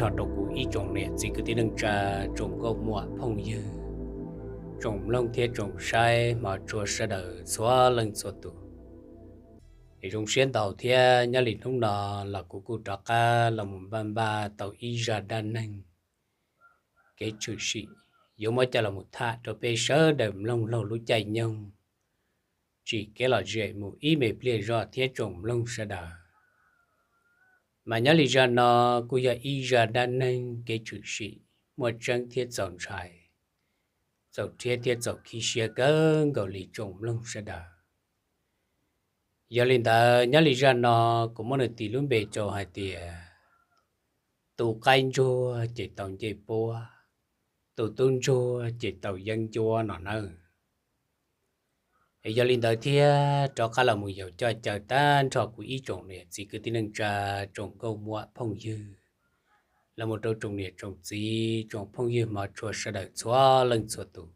Nyob rau kuv ib tsoom niam txiv kwv tij neej tsa, tsoom nkauj muam phooj ywg, tsoom mloog thiab tsoom saib hmov tshua sawv daws txhua leej txhua tus. Es zoo siab ntau thiab nyob li hnub no los kuv kuj rov qab los mus npaj npaj tau ib zaj dab neeg kev tshwm sim yuav muab coj los mus tham rau peb sawv daws mloog laug lub caij nyoog tsim kev lom zem mus ib me pliag zog thiab tsoom mloog sawv daws. Mas nyob li zaj no kuj yog ib zaj dab neeg kev tshwm sim muaj tseeb thiab txaus ntshai, txaus rhiab thiab txaus khib siab kawg nkaus li tsoom mloog sawv daws. Yog li ntawd nyob li zaj no kuv muab nws tis lub npe rau hais tias tus qaib ntsuag ces tau ncej puab, tus tub ntsuag ces tau yeeb ncuab no nawb. Es yog li ntawd thiab rov qab los mus yaum coj caw tag nrho kuv ib tsoom niam txiv kwv tij neej tsa, tsoom nkauj muam phooj ywg, los mus rau tsoom niam tsoom txiv tsoom phooj ywg hmov tshua sawv daws txhua leej txhua tus.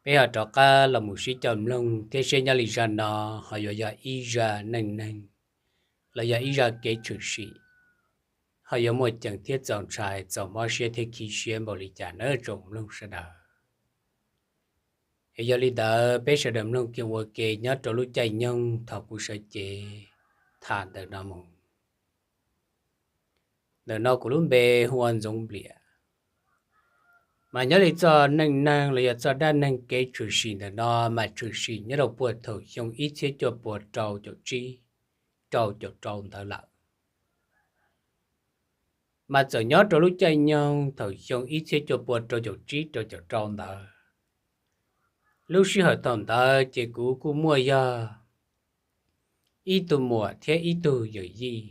Peb ho rov qab los mus sib coj mloog thiab seb nyob li zaj no ho yuav yog ib zaj neej neeg los yog ib zaj kev tshwm sim ho yuav muaj ceem thiab txaus ntshai txaus mob siab thiab khib siab npaum li cas nawb tsoom mloog sawv daws. Es yog li ntawd peb sawv daws mloog kiag ua ke nyob rau lub caij nyoog thaum kuv sawv cev tham ntawm no mus. Ntawm no kuv lub npe hu ua Ntxoov Npliam. Mas nyob li txoj neej neeg los yog txoj dab neeg kev tshwm sim ntawm no mas tshwm sim nyob rau puag thaum xyoo ib txhiab cuaj pua rau caum tsib rau caum rau ntawd lawm. Mas txawm nyob rau lub caij nyoog thaum xyoo ib txhiab cuaj pua rau caum tsib rau caum rau ntawd, lub sij hawm thaum ntawd ces kuv kuj muaj yog ib tug muam thiab ib tug yawm yij.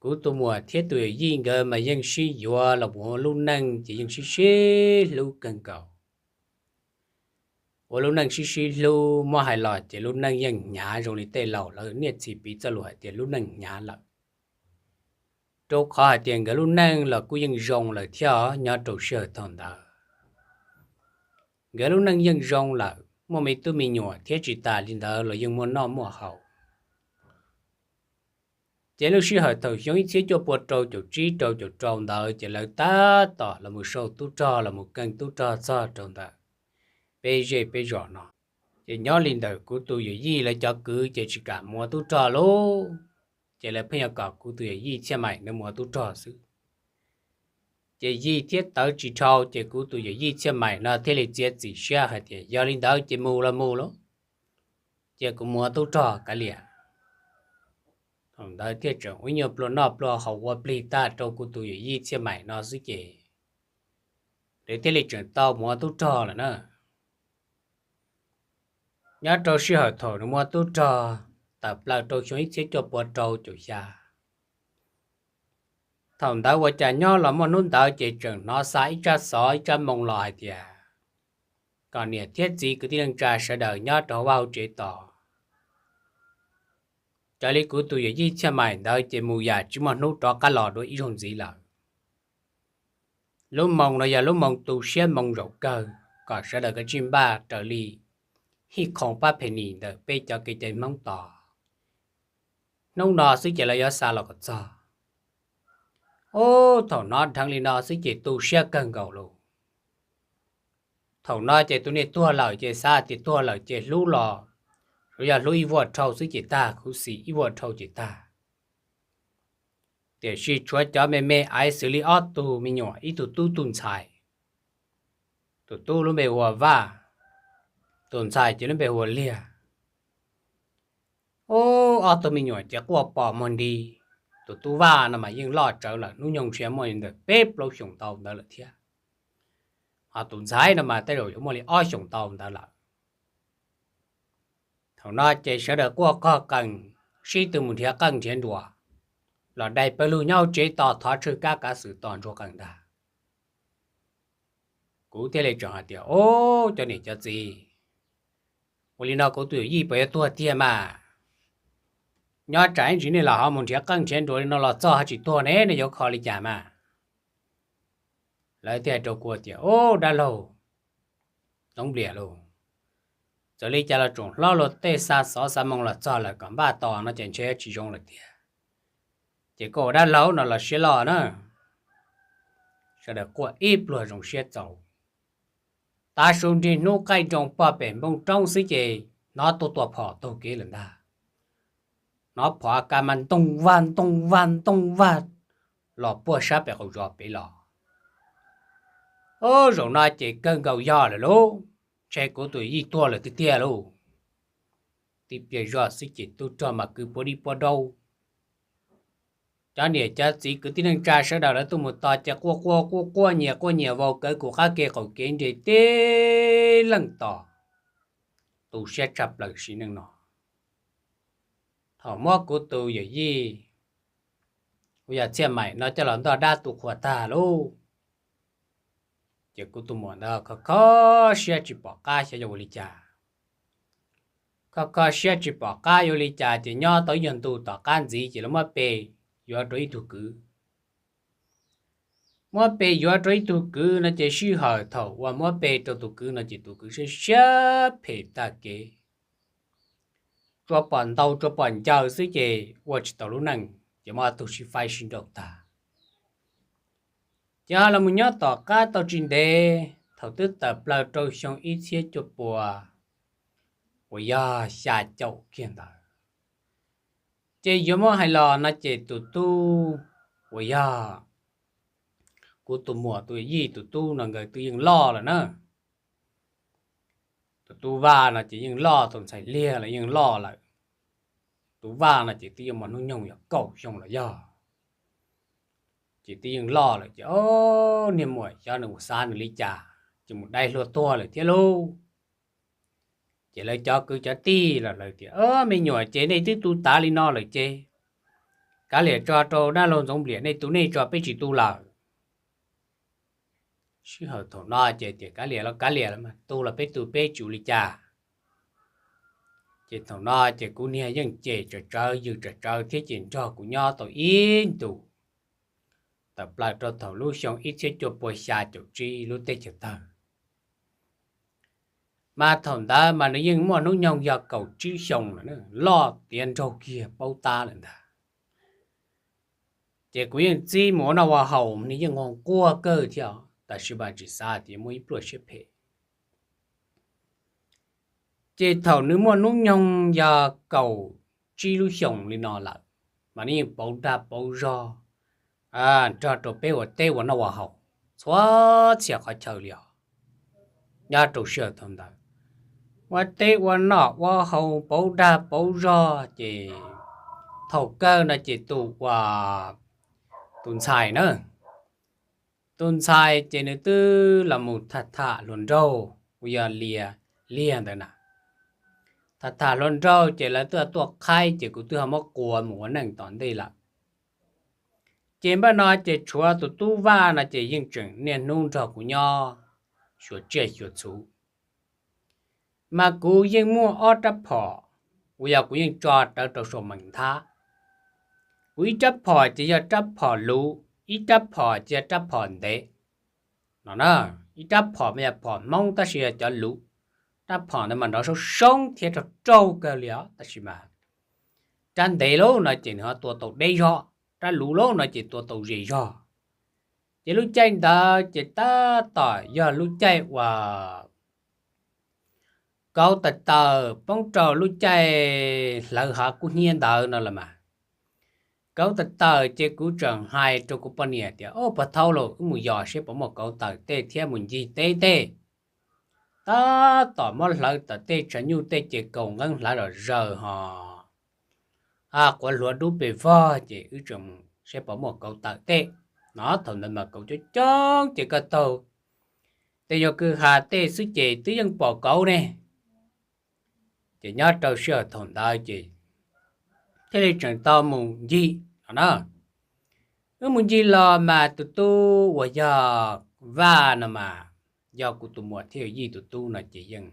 Kuv tus muam thiab tus yawm yij nkawd mas yeej sib yuav los ua lub neej ces yeej sib sib hlub kawg nkaus. Ua lub neej sib sib hlub muab hais los ces lub neej yeej hnyav zoo li tej laus lawv niaj txhis piv txoj lus hais tias lub neej hnyav lawm. Rau qhov hais tias nkawd lub neej los kuj yeej zoo lawm thiab os, nyob rau sij hawm thaum ntawd nkawd lub neej yeej zoo lawm, muaj me tub me nyuam thiab tsis tas li ntawd los yeej muaj noj muaj haus. Ces lub sij hawm thaum xyoo ib txhiab cuaj pua rau caum tsib rau caum rau ntawd ces lawv tab tom los mus sau tub rog los mus keej tub rog txog rau ntawm peb zej peb zos no. Ces nyob li ntawm kuv tus yawm yij lawv cov kwv ces tsis kam mus ua tub rog lauj, ces lawv pheej yuav kom kuv tus yawm yij Txhiaj Maim nws mus ua tub rog xwb. Ces yij thiab tawv tsis dhau ces kuv tus yawm yij Txhiaj Maim no thiaj li txiav txim siab hais tias yog li ntawd ces mus los mus lauj, cia kuv mus ua tub rog kav liam. Thaum ntawd thiaj tseem ua ib nyuag pluag noj pluag haus ua plig tag rau kuv tus yawm yij Txhiaj Maim no xwb ces nws thiaj li tseem tau mus ua tub rog lawm na. Nyob rau sij hawm thaum nws mus ua tub rog tawm plaws rau xyoo ib txhiab cuaj pua rau caum xya, thaum ntawd ua cas nyob los muaj hnub ntawd ces tseem hnov xa ib tsab xov ib tsab moo los hais tias kom niam thiab txiv kwv tij neej tsa sawv daws nyob rau hauv vaj hauv tsev tos. Raws li kuv tus yawm yij Txhiaj Maim ntawd ces mus yam tsis muaj hnub rov qab los dua ib zaug ntxiv lawm. Lub moo no yog lub moo tu siab moo zaum kawg kom sawv daws kav tsij npaj raws li hij khoom pab phem nis ntawm peb cov kev cai Hmoob tos. Hnub no xwb ces lawv yuav xa los kom txog. Ub, thaum hnov dheev li no xwb ces tu siab kawg nkaus lauj. Thaum no ces tus niag tuag lawm ces xav tias tuag lawm ces hlub los, tsuas yog hlub ib vuag dhau xwb ces tag, khuv xim ib vuag dhau ces tag. Tiam sis tshuav cov me me aiv xws li ob tug me nyuam, ib tug tub tus ntxhais. Tus tub lub npe hu ua Vaj, tus ntxhais ces lub npe hu ua Liag. Ub, ob tug me nyuam ces quaj pos muag nti. Tus tub Vaj no mas yeej loj tsawv lawm, hnub nyoog ntshe muaj li ntawm peb plaub xyoos ntau ntawd lawm thiab. Ho tus ntxhais no mas tej zaum yuav muaj li ob xyoos ntau ntawd lawm. Thaum no ces sawv daws quaj qog qees, sib tw mus nrhiav qeej nrhiav nruas los dai pawg lug nyob hauv tsev tos thov tsawg kab kav xwm tos ntsuag qees ntag. Kuv thiaj li tseem hais tias, Ub, cov niam cov txiv, ua li no kuv tus yawm yij puas yuav tuag tiag mas? Nyob tsam ib ntsis nej los ho mus nrhiav qeej nrhiav nruas li no los txog ho tsis tuag ne, nej yuav kho li cas mas? Lawv thiaj hais rau kuv tias, Ub, dab laug Ntxoov Npliam lauj, txawm li cas los tsoom hlob luag tej xa xov xa moo los txog lawm kom npaj tos no ces ntshe tsis zoo lawm tiag. Ces koj ua dab laug no los siab loj na. Sawv daws quaj ib pluag zoo siab txaus. Tav su nrig hnub qaij nroo pog pem npoo roob xwb ces hnov tuaj tua phom taug kev lawm ntag. Hnov phom A K mas ntoo vag ntoo vag ntoo vag los puag sab pem qaum zos pem los. Ub, zaum no ces kawg nkaus yog lawm lauj, ntshe kuv tus yij tuag lawm tiag tiag lauj. Tib pliag zoj xwb ces tub rog mas kwv puab dib puab daub. Cov niam cov txiv kwv tij neej tsa sawv daws lawv tuaj mus tos ces quaj quaj quaj quaj nyias quaj nyias vau kaw kuv qab ke qaum kev nres tib leej tos, tu siab tshaj plaws sim neej no. Thaum muab kuv tus yawm yij uas yog Txhiaj Maim no coj los ntog dab tu qhuas tag lauj, ces kuv tus muam ntawd kho kho siab tsis pom qab xyov yuav ua li cas. Kho kho siab tsis pom qab yuav ua li cas ces nyob tau ib nyuag ntu tom qab ntxiv ces lawv muab pe yuav rau ib tug kwv. Muab pe yuav rau ib tug kwv no ces sij hawm thaum uas muab pe rau tus kwv no ces tus kwv siab siab phem tag kev, tsuas pom ntaus tsuas pom ncaws xwb ces ua tsis tau lub neej ces muab ob tug sib faib sib nrauj tag. Ces ho los mus nyob tom qab tau tsis ntev, thaum twb tawm plaws rau xyoo ib txhiab cuaj pua uas yog xya caum kiag ntawd, ces yuav muab hais los no ces tus tub uas yog kuv tus muam tus yij tus tub no nkawd twb yeej loj lawm na. Tus tub Vaj no ces yeej loj, tus ntxhais Liag los yeej loj lawm. Tus Vaj no ces twb yeej muaj hnub nyoog yog kaum xyoo los yog, ces twb yeej loj lawm ces o, niag muam xyov nws ua xav nws li cas ces mus dai hlua tuag lawm thiab lauj. Ces lawv cov kwv cov tij los lawv tias, me nyuam ces nej twb tu tav li no lawm ces kav liam tso rau dab laug Ntxoov Npliam nej tu nej tso, peb tsis tu lawm. Sij hawm thaum no ces tias kav liam los kav liam, tu los peb tu, peb tsis ua li cas. Ces thaum no ces kuv niag yeej cem tsam tsawv yws tsam tsawv thiab ces nrog kuv nyob tau ib ntus, tawm plaws rau thaum lub xyoo ib txhiab cuaj pua xya caum tsib lub teb chaws tawg. Mas thaum ntawd mas nws yeej muaj hnub nyoog yog kaum tsib xyoo lawm, loj tiav nraug kiag paub tab lawm ntag. Ces kuv yeej txib mus ua noj ua haus, nws yeej nquag kawg thiab, tab sis mas tsis xav tias muaj ib pluaj siab phem. Ces thaum nws muaj hnub nyoog yog kaum tsib lub xyoos li no lawm, mas nws yeej pauv dag pauv zog nrog rau peb ua teb ua noj ua haus txhua txhia qhov chaw li os. Nyob rau sij hawm thaum ntawd, ua teb ua noj ua haus pauv dag pauv zog ces thaum kawg no ces tus uas, tus ntxhais na, tus ntxhais ces nws twb los mus tham tham hluas nraug uas yog Liag, Liag ntawd na. Tham tham hluas nraug ces lawv twb tuaj qhaib ces kuv twb ho muab quas mus ua neej tom ntej lawm. Ces npaj no ces tshuav tus tub Vaj no ces yeej tseem niaj hnub nrog kuv nyob xyuas tsiaj xyuas txhu. Mas kuv yeej muaj ob rab phom uas yog kuv yeej tso rawv rau saum meem nthab. Kuv ib rab phom ces yog rab phom luv, ib rab phom ces yog rab phom ntev no na. Ib rab phom mas yog phom Hmoob tab sis yog cov luv. Rab phom ntawd mas nrov soob soob thiab raug raug kawg li os, tab sis mas rab ntev lauj no ces nws ho tua tau deb zog, rab luv lauj no ces tua tau ze zog. Ces lub caij ntawd ces tab tom yog lub caij uas kauv tawm tawm poob rau lub caij hlawv hav kub hnyiab ntawd no los mas. Kauv tawm tawm ces kuv tseem hais rau kuv poj niam tias, Au, pog Thaub lauj, wb mus yos seb puas muaj kauv tawm tej thiab mus ncig teb tej. Tab tom muab hlawv tom tej tshav nyuj tej ces kaus nqeeb hlav zom zaws ho quav hluav dub pes vog ces wb tseem mus seb puas muaj kauv tawm tej no. Thaum ntawd mas kauv coob coob ces koj taug tej nyuag kwj ha tej xwb ces twb yeej pom kauv ne. Ces nyob rau sij hawm thaum ntawd ces thiaj li tseem tau mus ncig no na. Wb mus ncig los mas tus tub uas yog Vaj no mas yog kuv tus muam thiab yij tus tub no ces yeej,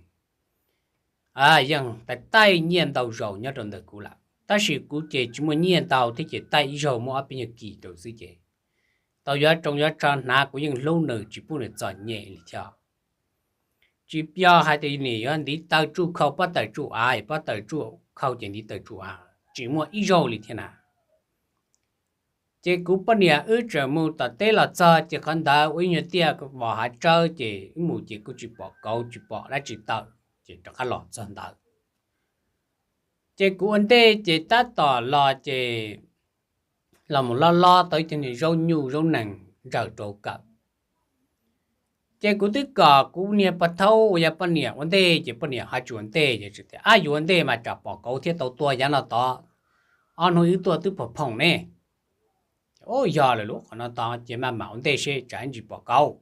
yeej taij taij nyiaj ntau zaus nyob rau ntawm kuv lawm, tab sis kuv ces tsis muaj nyiaj ntau thiab ces taij ib zaug muaj ob peb nyuag kis rau xwb ces tau yuav tsoo yuav tsho hnav kuv yeej hlub nws tsis pub nws txom nyem li thiab. Tsis pub hais tias nim yuav ntiv taw tsuj khau pob tawm tsuj av, pob tawm tsuj khau ces ntiv taw tsuj av, tsis muaj ib zaug li thiab na. Ces kuv poj niam wb tseem mus tom teb los txog ces qhov ntawd ua ib nyuag tiaj vos hav tsawb ces wb mus ces kuj tsis pom kauv tsis pom dab tsi tawm ces rov qab los txog ntawd. Ces kuv ua ntej ces tab tom los ces los mus lob lob tau ib tug niag zaub nyuj zaub nees ntsaws rau kawm. Ces kuv twb kom kuv niag pog thaub uas yog poj niam ua ntej ces poj niam ho tsis ua ntej ces tias, Ab, yuav ua ntej mas tsam pom kauv thiab tau tua yav no tod, ob hnub wb tuaj twb pom phoom ne. Ub, yog lawm lauj, qhov no tod ces maj mam ua ntej seb tsam ntsis pom kauv.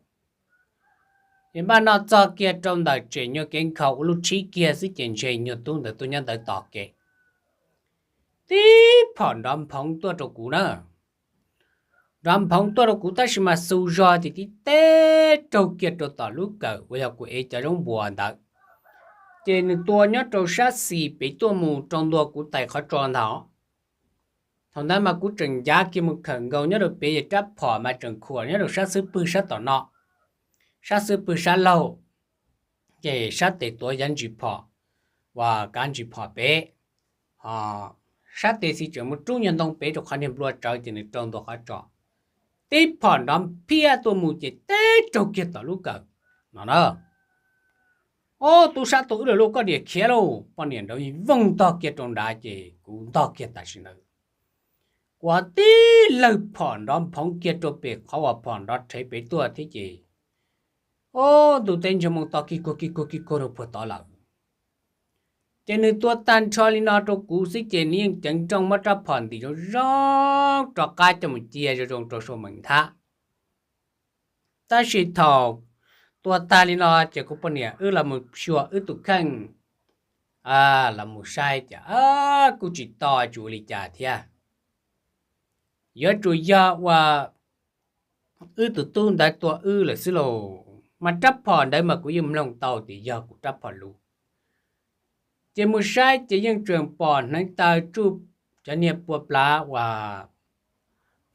Ces npaj no txog kiag rau ntawm tsev nyuag kev nkhaus ua lub tshib kiag xwb ces ntshe nyuag tub ntawd tuaj nyob ntawd tos kev, tib phom nrov nphoov tuaj rau kuv na. Nrov nphoov tuaj rau kuv tab sis mas xu zog ces tib teb raug kiag rau tom lub kawm uas yog kuv ev cov zaub npuas ntawd. Ces nws tua nyob rau sab xis pem tuaj mus rau ntua kuv tais qhov tso ntag. Thaum ntawd mas kuv tseem ncav kiag mus khawm nkaus nyob rau pem, rab phom mas tseem khuam nyob rau sab xub pwg sab tom no, sab xub pwg sab laug, ces sab tes tuav yav ntsis phom, uas kav ntsis phom pem, ho sab tes xis tseem mus rub nyuag ntoo pem rau qhov niag nplua tsawv ces nws raug ntua qhov tso. Tib phom nrov phiab tuaj mus ces teb raug kiag tom lub kawm no na. Ob, tub sab tua wb lawm lauj, koj niam khiav lauj. Poj niam nrov voog ntog kiag rau nrad ces kuv ntog kiag tam sim ntawd. Kuv tib lawg phom nrov nphoov kiag rau pem qhov uas phom nrov rhev pem tuaj thiab ces, ob, ntuj teb ntsej muag to kig kuag kig kuag kig kuag rau puag tod lawm. Ces nws tua tag nrho li no rau kuv xwb ces nws yeej ceev nrooj muab rab phom ntim zoo zoo rov qab coj mus cia zoo zoo rau saum meem nthab. Tab sis thaum tua tag li no ces kuv poj niam wb los mus xyuas wb tus kheej, los mus saib ces kuj tsis to tsis ua li cas thiab. Yuav tsum yog uas wb tus tub ntawd tua wb lawm xwb lauj, mas rab phom ntawd mas kuv yeej mloog tau tias yog kuv rab phom luv. Ces mus saib ces yeej tseem pom hneev taw tsuj cov niag pua plav uas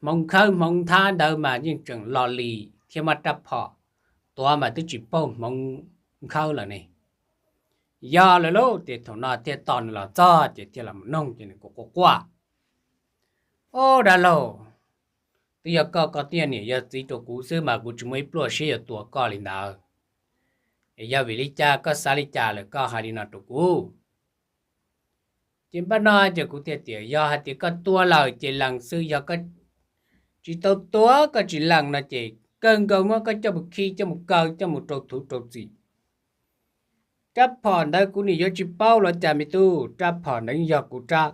hmoov khawb hmoov nthab ntawd mas yeej tseem lo li thiab, muab rab phom tuav mas twb tsis paug hmoov nkhawb lawm ne. Yog lawm lauj, ces thaum no thiaj tos nws los txog ces thiaj los noog ces nws kuj quaj quaj, Ob, dab laug, twb yog koj, koj twb yog niam yog txiv rau kuv xwb mas kuv tsis muaj ib pluaj siab yuav tua koj li ntawd. Es yog vim li cas koj xav li cas lawm koj hais li no rau kuv? Ces npaj no ces kuv thiaj tias, Yog hais tias koj tua lawm ces lees xwb, yog koj tsis tau tua koj tsis lees no ces kawg nkaus muab koj coj mus khi coj mus kaw coj mus rau thuv rau txim. Rab phom ntawd kuv nim yuav tsis paub los cas me tub, rab phom ntawd yog kuv rab,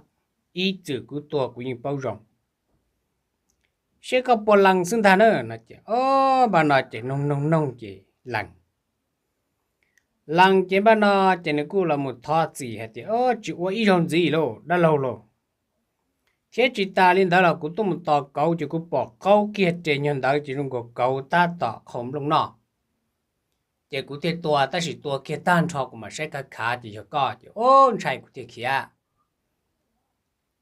ib txwm kuv tua kuv yeej paub zoo. Seb koj puas lees xwb ntag na no ces, ob, npaj no ces noog noog noog ces lees. Lees ces npaj no ces nws kuj los mus thov txim hais tias, Ob, tsis ua ib zaug ntxiv lauj dab laug lauj. Thiab tsis tas li ntawd los kuv tuaj mus tos kauv ces kuv pom qaub kiag res nyuag ntawd ces zoo nkaus kauv tab tom qhau nplooj noj. Ces kuv thiaj tua, tab sis tua kiag tag nrho kuv mam saib khav khav ces yog koj ces, ob, ntshai kuv thiaj khiav.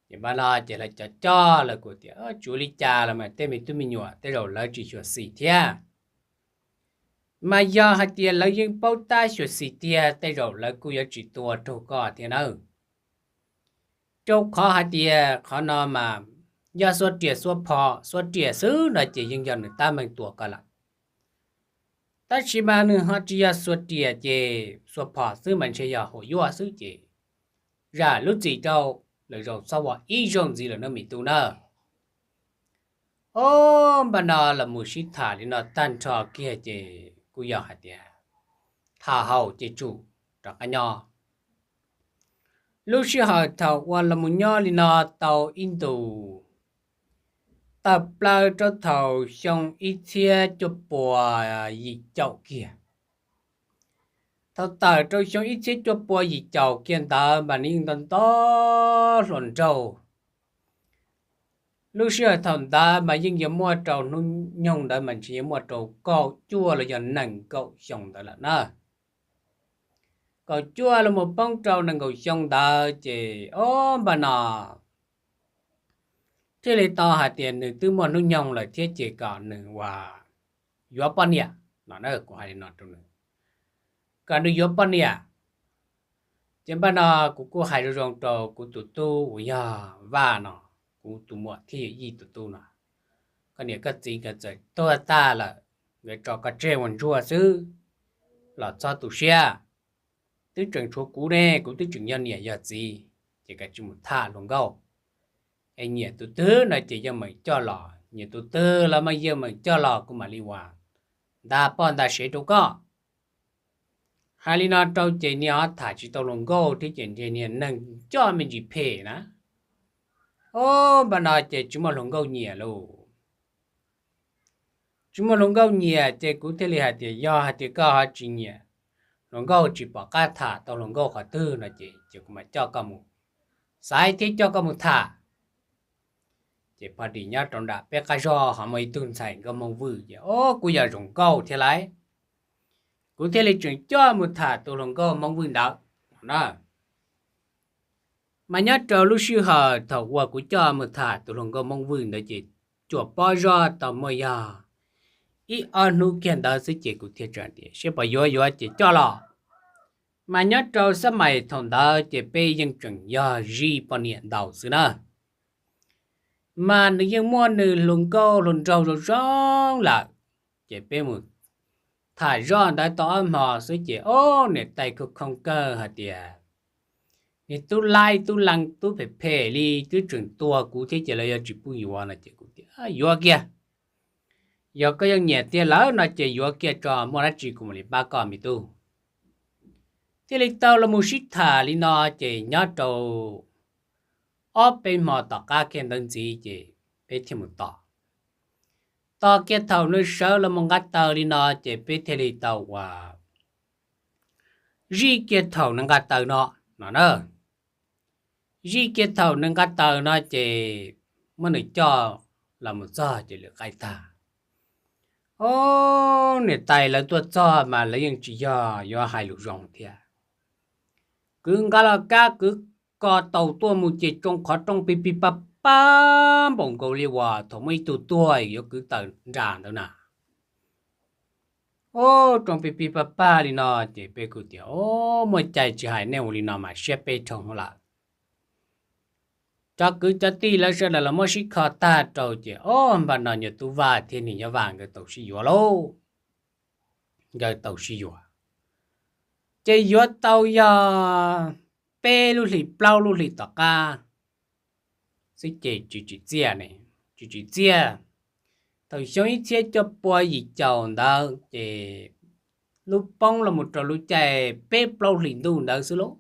Ces npaj no ces lawv cov coj lawv kuj tias, Tsis ua li cas los mas tej me tub me nyuam tej zaum lawv tsis xyuam xim thiab. Mas yog hais tias lawv yeej paub tab xyuam xim tiag tej zaum lawv kuj yuav tsis tua raug koj thiab nawb. Rau qhov hais tias qhov no mas yog xuas riam xuas phom xuas riam xwb no ces yeej yog nws tab meeg tua koj lawm. Tab sis mas nws ho tsis yog xuas riam ces xuas phom xwb mas ntshe yog hau yuaj xwb ces zam lub txim rau, lwm zaus txhob ua ib zaug ntxiv lawm nawb me tub nawb. Ob, npaj no los mus sib tham li no tag nrho kiag ces kuj yog hais tias tham haus ces tsum rov qab nyob. Lub sij hawm thaum uas los mus nyob li no tau ib ntus, tawm plaws rau thaum xyoo ib txhiab cuaj puas yim caum kiag. Thaum tawm rau xyoo ib txhiab cuaj puas yim caum kiag ntawd mas nws yeej nto nto hluas nraug. Lub sij hawm thaum ntawd mas yeej yuav muaj rau hnub nyoog ntawd mas ntshe yuav muaj rau kaum cuaj los yog nees nkaum xyoo ntawd lawm na. Kaum cuaj los mus poob rau nees nkaum xyoo ntawd ces ob, npaj no thiaj li tau hais tias nws twb muaj hnub nyoog lawm thiab ces kom nws ua yuav poj niam no, kuv hais li no rau nws, kom nws yuav poj niam. Ces npaj no kuv kuj hais zoo zoo rau kuv tus tub uas yog Vaj no, kuv tus muam thiab yawm yij tus tub no, koj niam koj txiv nkawd txawm tuag tag lawm, nkawd tso koj tseg ua ntsuag xwb los txhob tu siab. Twb tseem tshuav kuv ne, kuv twb tseem yog niam yog txiv, ces koj tsis mus tham hluas nkauj. Es nyiam tus twg no ces yeej meem coj los, nyiam tus twg los mas yeej meem coj los kuv mam li ua nta poj nta sev rau koj. Hais li no rau ces niag ho tham tsis tau hluas nkauj thiab ces ntshe niag neeg coj me ntsis phem na. Ob, npaj no ces tsis muaj hluas nkauj nyiam lauj. Tsis muaj hluas nkauj nyiam ces kuv thiaj li hais tias yog hais tias koj ho tsis nyiam hluas nkauj, tsis pom qab tham tau hluas nkauj qhov twg no ces, ces kuv mam coj koj mus, xaiv thiab coj koj mus tham. Ces poj dim nyob rau nram peb qab zog ho muaj ib tug ntxhais nkauj Hmoob Vwj ces, ob, kuj yog zoo nkauj thiab lauj, kuv thiaj li tseem coj mus tham tus hluas nkauj Hmoob Vwj ntawd no na. Mas nyob rau lub sij hawm thaum uas kuv coj mus tham tus hluas nkauj Hmoob Vwj ntawd ces cuam pob zog tau muaj yog ib ob hnub kiag ntawd xwb ces kuv thiaj tseem tias seb puas yuav, yuav ces coj los. Mas nyob rau xab mais thaum ntawd ces peb yeej tseem yog zij poj niam ntaus xwb na. Mas nws yeej muaj nws hluas nkauj hluas nraug zoo zoo lawm, ces peb mus tham zoj ntawd tau ob hmo xwb ces ob, niam tais khoo khoo kawg hais tias, niag tub laib tub lees tub phem phem li twb tseem tua kuv thiab ces lawv yuav tsis pub yuav no ces kuv tias yuav kiag, yog koj yeej nyiam tiag lawm no ces yuav kiag tso, muaj dab tsi kuv mam li pab koj me tub. Thiaj li tau los mus sib tham li no ces nyob rau ob peb hmo tom qab kiag ntawd ntxiv ces peb thiaj mus tos. Tos kiag thaum nws sawv los mus nqa taws li no ces peb thiaj li tau ua zij kiag thaum nws nqa taws no, no na. Zij kiag thaum nws nqa taws no ces muab nws coj los mus txog ces lwm qaib tag. Ob, niam tais lawv tuaj txog mas lawv yeej tsis yog yuav hais lus zoo thiab. Kwv nqa los kab kwv ko taus tuaj mus ces tsoo qhov rooj pig pig pag pag npaum nkaus li uas thaum muaj ib tug tuag yuav kwv taws nra ntawd na. Ub, tsoo pig pig pag pag li no ces peb kuj tias, ub, muaj cai tsis hais nej ua li no mas siab peb dhau lawm. Cov kwv cov tij lawv sawv daws los muab sib kho tag rau ces, ub, npaj no nyuag tub Vaj thiab niag nyuag Vaj nkawd tau sib yuav lauj. Nkawd tau sib yuav ces yuav tau yog peb lub hlis plaub lub hlis tom qab xwb ces tsis tsim txiaj ne, tsis tsim txiaj. Thaum xyoo ib txhiab cuaj pua yim caum ntawd ces lub poob los mus rau lub caij peb plaub hlis ntuj ntawd xwb lauj.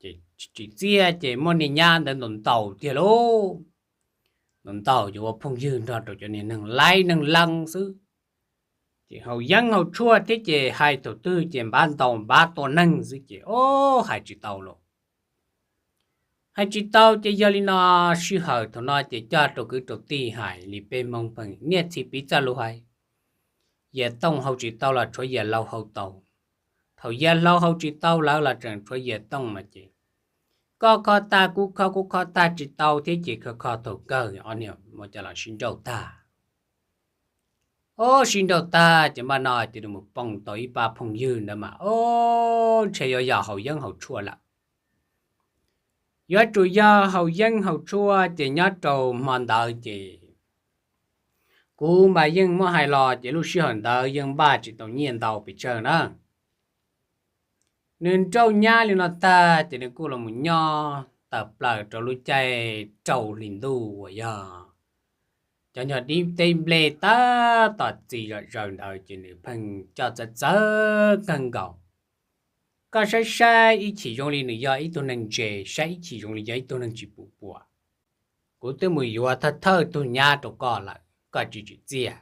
Ces tsis tsim txiaj ces muaj niag nyab ntawd ntaus ntaus tiag lauj. Ntaus ntaus ces ua phooj ywg nrog rau cov niag neeg laib neeg lees xwb. Ces haus yeeb haus tshuaj thiab ces hais thaum twg ces npab ntaus npab tua neeg xwb ces, ub, hais tsis tau lauj. Hais tsis tau ces yog li no, sij hawm thaum no ces coj rau kwv rau tij hais li peb Hmoob pheej niaj txhis piv txoj lus hais, yias tooj haus tsis tau los tshuav yias laus haus tau. Thaum yias laus haus tsis tau lawm los tseem tshuav yias tooj mas ces koj kho tag kuv kho, kuv kho tag tsis tau thiab ces kho kho thaum kawg ob niag muab coj los sib nrauj tag. Ub, sib nrauj tag ces npaj no ces nws mus poob tau ib pab phooj ywg ntawd mas, ub, ntshe yuav yog haus yeeb haus tshuaj lawm. Yuav tsum yog haus yeeb haus tshuaj ces nyob rau hmo ntawd ces kuv mas yeej muab hais los ces lub sij hawm ntawd yeej npaj tsis tau nyiaj ntau pes tsawg na. Nws nrauj nyab li no tag ces nws kuj los mus nyob tawm plaws rau lub caij rau hli ntuj uas yog cov nyuag dib teb nplej tab tom txi zom zaws ntawd ces nws pheej coj txawv txawv kawg nkaus. Koj saib saib ib chim zoo li nws yog ib tug neeg ntse, saib ib chim zoo li yog ib tug neeg tsis pum puas. Kuv twb mus yuav thawj thawj tug nyab rau koj lawm koj tsis tsim txiaj,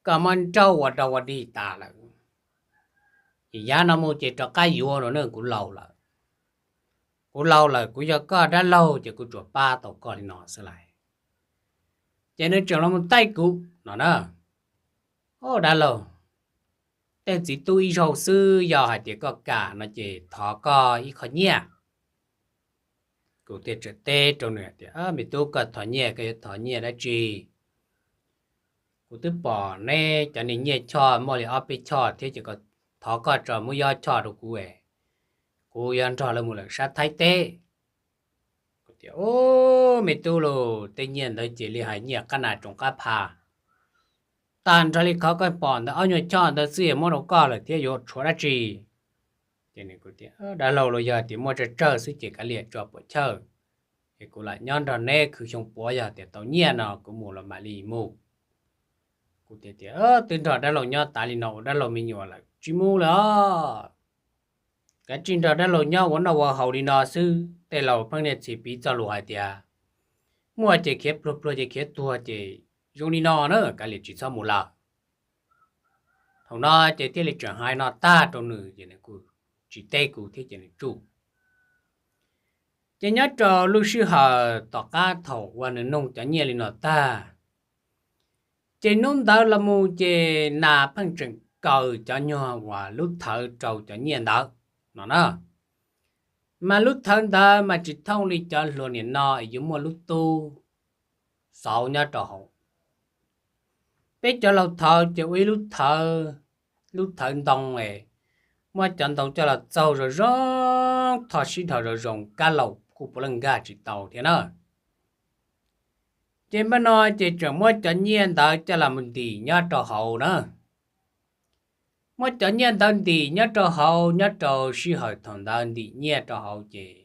koj muab nrauj ua dog ua dig tas lawm. Ces yav no mus ces rov qab yuav los na, kuv laus lawm. Kuv laus lawm, kuv yog koj dab laug ces kuv tsuas pab tau koj li no xwb lauj. Ces nws tseem los mus taij kuv no na, ub, dab laug, tej txiv tub ib zaug xwb, yog hais tias koj kam no ces thov koj ib qho nyiaj. Kuv thiaj teb rau nws tias, me tub, koj thov nyiaj koj yuav thov nyiaj dab tsi? Kuv twb pom neb cov niag nyiaj choj muaj li ob peb choj thiab ces thov koj tso muab ob choj rau kuv, kuv yuav nrog lawv mus lawm sab Thaib teb. Kuv Tias, Ub, me tub lauj, tej nyiaj ntawd ces li hais nyiaj qab nas roos qab pha, tag nrho li qhov koj pom ntawd ob nyuag choj ntawd xwb es muab rau koj lawm thiab yuav tshuav dab tsi? Ces nws kuj tias, Dab laug, los yog tias muaj tsawg tsawg xwb ces kav liam tso puam chawj, es kuv lam nyob nrog neb khwv xyoo puav, yog tias tau nyiaj no kuv mus los mam li mus. Kuv tias, Twb nrog dab laug nyob tas li no ua dab laug me nyuam lawm tsis mus lawm os. Kav tsij nrog dab laug nyob ua noj ua haus li no xwb, tej laus pheej niaj txhis piv txoj lus hais tias muaj ces khiav pluag, pluag ces khiav tuag, ces zoo li no na, kav liam tsis txhob mus lawm. Thaum no ces thiaj li tseem hais no tag rau nws ces nws kuj tsis teb kuv thiab ces nws tsuj. Ces nyob rau lub sij hawm tom qab thaum uas nws nug cov nyiaj li no tag, ces hnub ntawd los mus ces nas pheej tseem kaw cov nyuag uas lub thawv rau cov nyiaj ntawd no na. Mas lub thawv ntawd mas tsis thooj li cov hluas niam no es yuav muaj lub tub xauv nyob rau hauv. Peb cov laus thawv ces ua ib lub thawv, lub thawv ntoo es muab cov ntoo coj los txaug zoo zoo, tho sib dhos zoo zoo, kab laus kuj puav leej nkag tsis tau thiab na. Ces npaj no ces tseem muab cov nyiaj ntawd coj los mus ntim nyob rau hauv na. Muab cov nyiaj ntawd ntim nyob rau hauv, nyob rau sij hawm thaum ntawd ntim nyiaj rau hauv ces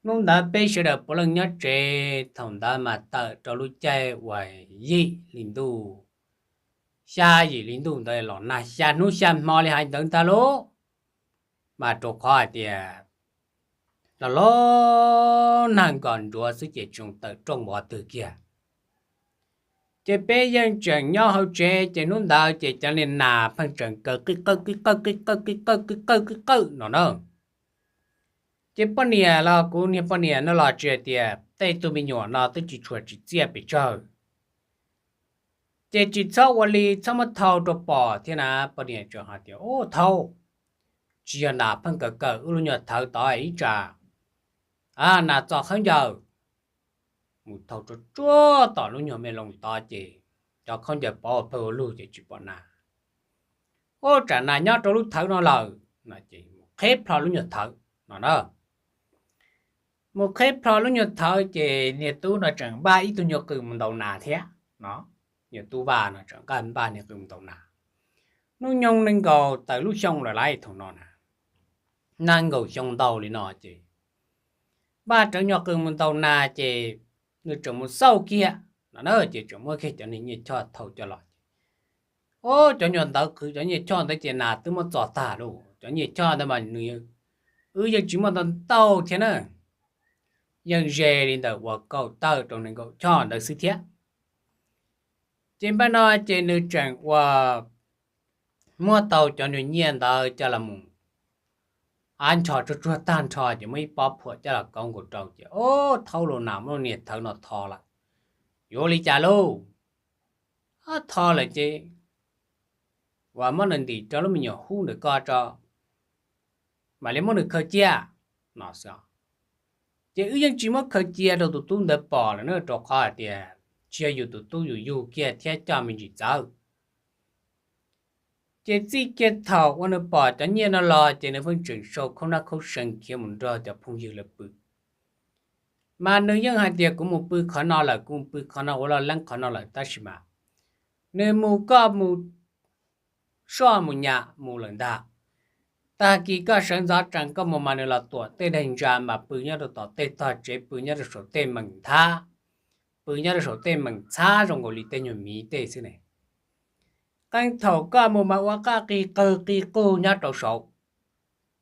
hnub ntawd peb sawv daws puav leej nyob tsev, thaum ntawd mas tawm rau lub caij uas yim hli ntuj, xya yim hli ntuj ntawd los nag xya hnub xya hmo li hais ntawd ntag lauj. Mas rau qhov hais tias los los nag nkos nruav xwb ces tsis tawm rooj npov twg kiag. Ces peb yeej tseem nyob hauv tsev ces hnub ntawd ces cov niag nas pheej tseem kaw qij qawj qij qawj qij qawj qij qawj qij qawj qij qawj no na. Ces poj niam los kuv niag poj niam no los tsis hais tias tej tug me nyuam no twb tsis tshua tsim txiaj pes tsawg, ces tsis txhob ua li txhob muab thau rau pom thiab na. Poj niam tseem hais tias, Ub, thau, tsis yog nas pheej kaw kaw wb lub nyuag thawv tod ib tsam nas txo khaub ncaws mus thau tsuag tsuag tom lub nyuag me loo tod ces cov khaub ncaws pov ua pawg ua lug ces tsis pom nas. Ub, tsam nas nyob rau lub thawv no lawm no ces mus qheb plho lub nyuag thawv no na. Mus qheb plho lub nyuag thawv ces niag tub no tseem npaj ib tug nyuag qws mus ntaus nas thiab no. Niag tub Vaj no tseem npaj niag qws mus ntaus nas. Hnub nyoog nees nkaum tawm lub xyoo lawm lauj, thaum no na, nees nkaum xyoo ntau li no ces Vaj rawv nyuag qws mus ntaus nas ces nws tseem mus xauj kiag no na, ces tseem muab kiag cov niag nyiaj choj thau coj los ces, ub, cov nyuag ntawd qhwv cov nyiaj choj ntawd ces nas twb muab txo tag lauj. Cov nyiaj choj ntawd mas nws, wb yeej tsis muaj ntau ntau thiab na, yeej ze li ntawm uas kaum tawm rau nees nkaum choj ntawd xwb thiab. Ces npaj no ces nws tseem ua muab tau cov nws nyiaj ntawd coj los mus, av nrho tsuag tsuag tag nrho ces muab ib pob phuam coj los kauv nkaus rau ces, Ub, thau lauj, nas muab niag thawv no tho lawm, yuav ua li cas lauj? Tho lawm ces uas muab nws ntim rau lub me nyuam hub ntawm ko tso, mam li muab nws khaws cia no xwb. Ces wb yeej tsis muab khaws cia rau tus tub ntawd pom lawm na, rau qhov hais tias tsis yog yus tus tub yus yug kiag thiab coj me ntsis txawv. Ces txij kiag thaum uas nws pom cov nyiaj no los ces nws pheej tseem sau khaub nab khaub see khiav mus nrog cov phooj ywg lawv pw. Mas nws yeej hais tias, Kuv mus pw qhov no lawm, kuv mus pw qhov no, ua loj leeb qhov no lawm, tab sis mas nws mus, koj mus soj mus nyam mus lawm ntag. Tag kis koj sawv ntxov tsees koj mus mas nws los tuam tej daim ntsa mas pw nyob rau tom tej tog tsev, pw nyob rau saum tej meem nthab, pw nyob rau saum tej meem txhab zoo nkaus li tej nyuag miv tej xwb ne. Qee thaum koj mus mas ua qaj qig qawg qig qug nyob rau saud.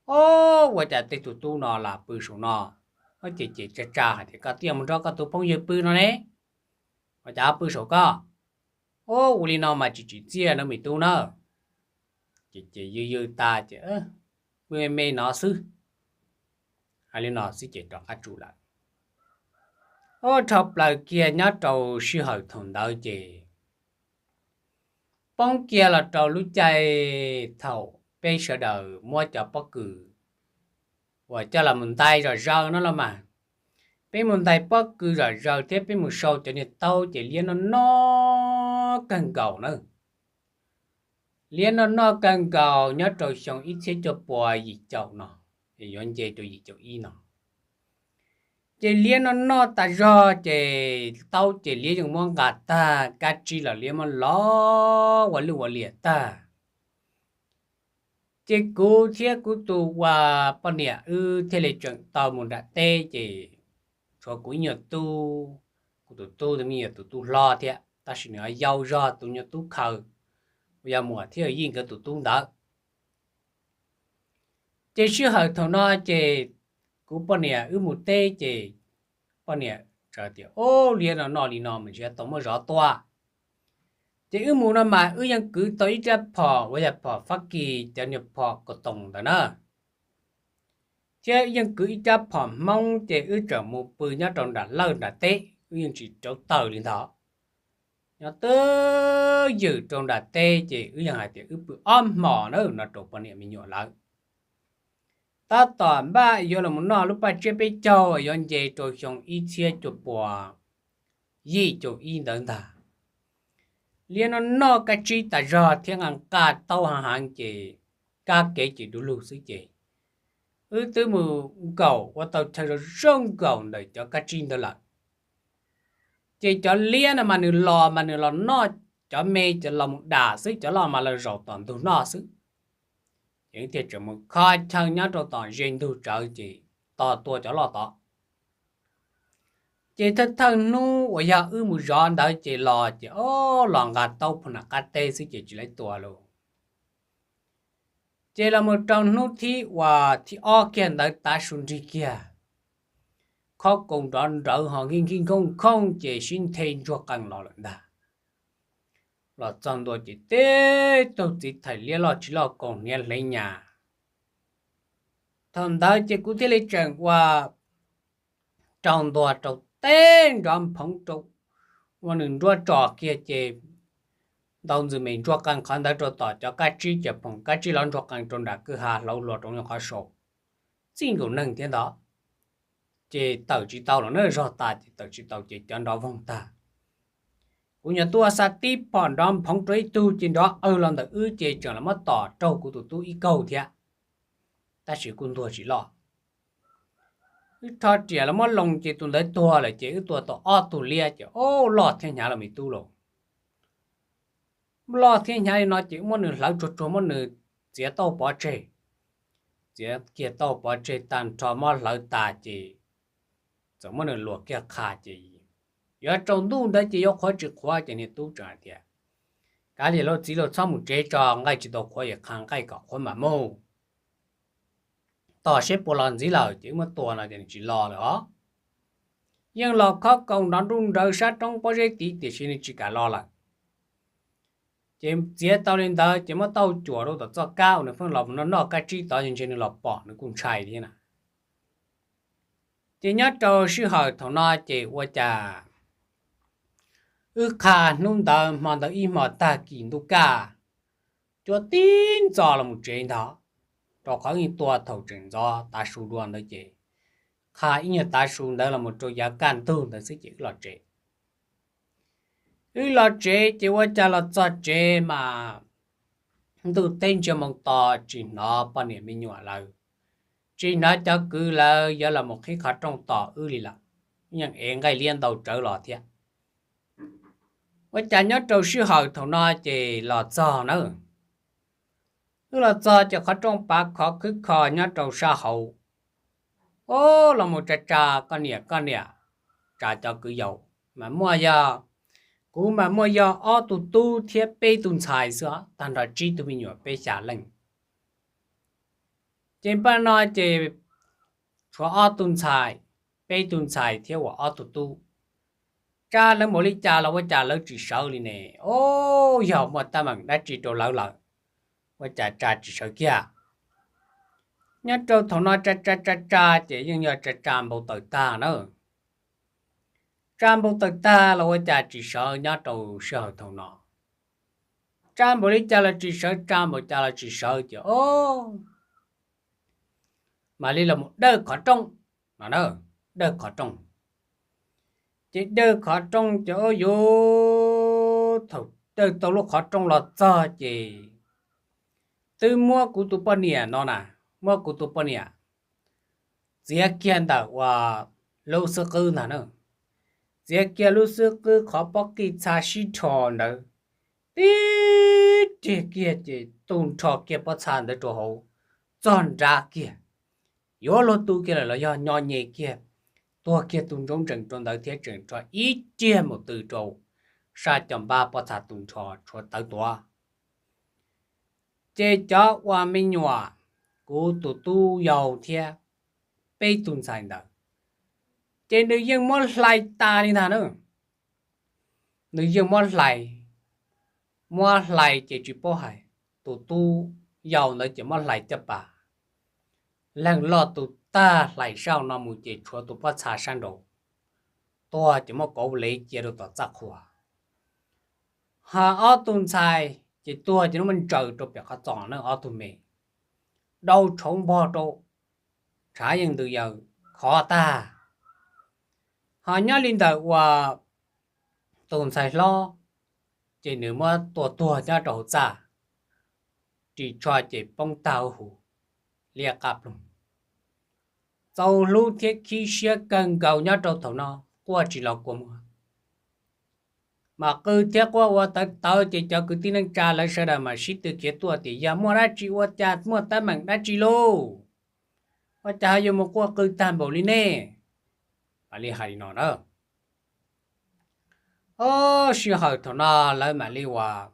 Ub, ua cas tej tus tub no los pw saum no? Ces ces tsa tsa hais tias, Koj twb mus nrog koj tus phooj ywg pw no ne, ua cas pw saum koj? Ub, ua li no mas tsis tsim txiaj na me tub na. Ces ces yws yws tas ces pw me me no xwb. Hais li no xwb ces rov qab tsuj lawm. Ub, dhau plaws kiag nyob rau sij hawm thaum ntawd ces poob kiag los rau lub caij thaum peb sawv daws muab cov pob kws uas coj los mus ntais zom zaws no los mas, peb mus ntais pob kws zom zaws thiab peb mus sau cov niag taub ces liab noj noj kawg nkaus na. Liab noj noj kawg nkaus nyob rau xyoo ib txhiab cuaj pua yim caum no, yuav nce rau yim caum ib no. Ces liab noj noj tas zog ces taub ces liab yeej muab nqa tag, kab tsib los liab muab lov ua luj ua liam tag. Ces kuv thiab kuv tus ua poj niam wb thiaj li tseem tau mus nram teb, ces tshuav kuv ib nyuag tub, kuv tus tub tus me nyuam tus tub hlob thiab, tab sis nws yau zog tus nyuag tub khaws, uas yog muam thiab yij nkawd tus tub ntawd. Ces sij hawm thaum no ces kuv poj niam wb mus teb ces poj niam tias, Ub, liab no noj li no mas ntshe tau muab zov tua. Ces wb mus no mas wb yeej kwv tau ib rab phom uas yog phom Fab Kis, cov niag phom kaus toos ntawd na, thiab yeej kwv ib rab phom Hmoob, ces wb tseem mus pw nyob rau nram lawj nram teb, wb yeej tsis rauv taws li ntawd. Nyob twj ywm rau nram teb ces wb yeej hais tias wb pw ob hmos na no rau poj niam me nyuam lawv. Tab tom npaj yuav los noj lub paj tsiab peb caug yuav nce rau xyoo ib txhiab cuaj puas yim caum ib ntawd ntag. Liab noj noj kab tsib tas zog thiab nqa nqa taub heev heev ces kab kev ces du lug xwb ces wb twb mus nkaum ua tau chaw zoo zoo nkaum ntawm cov kab tsib ntawd lawm. Ces cov liab no mas nws los mas nws los noj cov me, cov los mus dam xwb, cov loj mas los zaum tom ntug noj xwb. Ces wb thiaj tseem mus kho chaw nyob rau tom ze ntug tsawv ces tos tua cov loj tod. Ces thawj thawj hnub uas yog wb mus zov ntawd ces los ces o, los nqa taub phom nram qab teb xwb ces tsis lawv tua lauj. Ces los mus rau hnub thib uas thib ob kiag ntawd tav su nrig kiag, khob koos nrov nrawv ho nkij nkij nkhooj nkhooj ces sib nthe ntsuag qees los lawm ntag. Los txog ntua ces teb tug txiv thais liab loj tsis loj kaus hniav hlev nyas. Thaum ntawd ces kuv thiaj li tseem ua rau ntua rau teb nrov nphoov rau, ua nws nruab tso kiag ces ntau ntxwg me ntsuag qees qhov ntawd rau tom cov kab tsib ces phoom kab tsib los ntsuag qees rau nram kwj ha hlauv hlo rau qhov saum, txij nkaus neeg thiab ntawd. Ces tawm tsis tau los na, zog tas ces tawm tsis tau ces cov nrov voog tag. Kuv nyuam tub xa tib phom nrov nphoov rau ib tug ces nrov awg los ntawm wb ces tseem los muab tom raug kuv tus tub ib kaug thiab, tab sis kuj ntuag tsis loj. Wb rho riam los muab loo ces tus ntawd tuag lawm ces wb tua tau ob tug liab ces o, loj thiab hnyav los me tub lauj. Loj thiab hnyav li no ces wb muab nws hlawv tsuag tsuag muab nws txiav tauj pov tseg. Txiav kiag tauj pov tseg tag nrho muab hlawv tas ces txawm muab nws luam kiag qha ces yuav tsaus ntuj ntawd ces yuav qhuav tsis qhuav ces niag tub tseem hais tias, Kav liam lauj txiv lauj, txhob mus tsev tso, nqaij tsis tau qhuav es qha nqaij kom qhuav mam mus. Tos seb puas los ntxiv lawm ces wb muab tua no ces nws tsis los lawm os. Yeej los khob koos nrov nruj nrawv sab roob pob zeb tid tiam sis nws tsis kam los lawm. Ces txiav tau li ntawd ces muab tauj cuam rau tom txoj kab uas nws pheej los noj noj kab tsib tod, ntshe nws los pom nws kuj ntshai thiab na. Ces nyob rau sij hawm thaum no ces ua cas wb qha hnub ntawd hmo ntawd ib hmo tag kis ntuj kaj, cuab tib ntxo los mus tsev ntag, rau qhov wb tua thaum tseem ntxov tav su dua ntawd ces qha ib nyuag tav su ntawd los mus rau yav kaj ntug ntawd xwb ces wb los tsev. Wb los tsev ces ua cas los txog tsev mas ntuj teb ntsia moo to, tsis hnov poj niam me nyuam lawv, tsis hnov cov kwv lawv yuav los mus qhib qhov rooj tos wb li lawm. Yeej ev nqaij liab ntau tsawv los thiab. Ua cas nyob rau sij hawm thaum no ces los txog na, wb los txog ces qhov rooj pav khov khwb kho nyob rau sab hauv. O, los mus tsa tsa koj niam koj niam, tsa cov kwv yau, mas muaj yog, kuv mas muaj yog ob tug tub thiab peb tug ntxhais xwb, tag nrho tsib tug me nyuam peb xya leej. Ces npaj no ces tshuav ob tug ntxhais, peb tug ntxhais thiab uas ob tug tub. Tsa lawv npaum li cas los ua cas lawv tsis sawv li ne. O, yog muaj teeb meem dab tsi rau lawv lawm, ua cas tsa tsis sawv kiag. Nyob rau thaum no tsa tsa tsa tsa ces yeej yog tsa tsa npau taws tag na. Tsa npau taws tag los ua cas tsis sawv nyob rau sij hawm thaum no. Tsa npaum li cas los tsis sawv, tsa npaum cas los tsis sawv ces o, mam li los mus dawj qhov rooj no na, dawj qhov rooj. Ces dawj qhov rooj ces o, yuav thaum dawj tau lub qhov rooj los txog ces twb muab kuv tus poj niam no na, muab kuv tus poj niam txiav kiag ntawm uas lub xub qwb ntag na. Txiav kiag lub xub qwb qhov pob qij txha sib rho ntawd, tib riag kiag ces tu nrho kiag pob txha ntawd rau hauv, txog nrad kiag, yuav luag tu kiag lawm los yog nyo nyem kiag, tuag kiag tu ntsoov ntsees rau ntawd thiab tseem rho ib riag mus tw rau sab cov npab pob txha tu nrho tshuav tawv tuav. Ces cov uas me nyuam, kuv tus tub yau thiab peb tug ntxhais ntawd, ces nws yeej muab hlais tas li ntag na. Nws yeej muab hlais, muab hlais ces tsis paub hais, tus tub yau ntawd ces muab hlais caj pas, leeg loj tus tag hlais sab no mus ces tshuav tus pob txha sab nraud tuag ces muab kauv lev cia rau tom txaj qhua. Ho ob tug ntxhais ces tuag ces muab ntsaws rau pem qhov txos na, ob tug me dau tshauv npog rau, tshav yeej ntws yaws khov tag. Ho nyob li ntawm uas tus ntxhais hlob, ces nws muab tua tuag nyob rau hauv txaj, ris tsho ces poob tag huv, liab qab ploog. Txaus hlub thiab khib siab kawg nkaus nyob rau thaum no, quaj tsis los kua muag. Mas qw thiab quaj ua tawv tawv ces cov kwv tij neej tsa lawv sawv daws mas sib tw khiav tuaj tias yog muaj dab tsi ua cas muaj teeb meem dab tsi lauj, ua cas ho yuav mus quaj qw tag npaum li ne? Mam li hais li no na. Ob sij hawm thaum no lawv mam li uas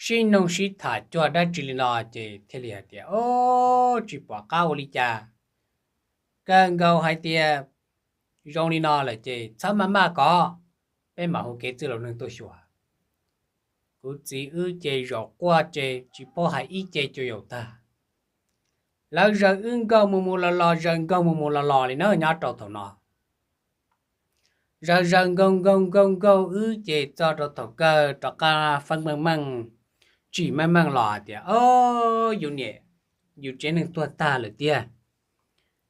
sib noog sib tham cuag dab tsi li no ces thiaj li hais tias, o, tsis pom qab ua li cas, kawg nkaus hais tias zoo li no lawm ces txhob maj maj kov, peb mam hu kev txwj laus neeg tuaj xyuas. Kuv txiv wb ces zaum quaj ces tsis paub hais ib ce cuag yaus tag. Lawv zaws wb nkaug mus mus los los, zaws nkaug mus mus los los li na nyob rau thaum no. Zaws zaws nkaug nkaug nkaug nkaug wb ces txog rau thaum kawg rov qab feeb meej meej, tsim meej meej los hais tias, o, yus niam yus tsev neeg tuag tag lawm tiag,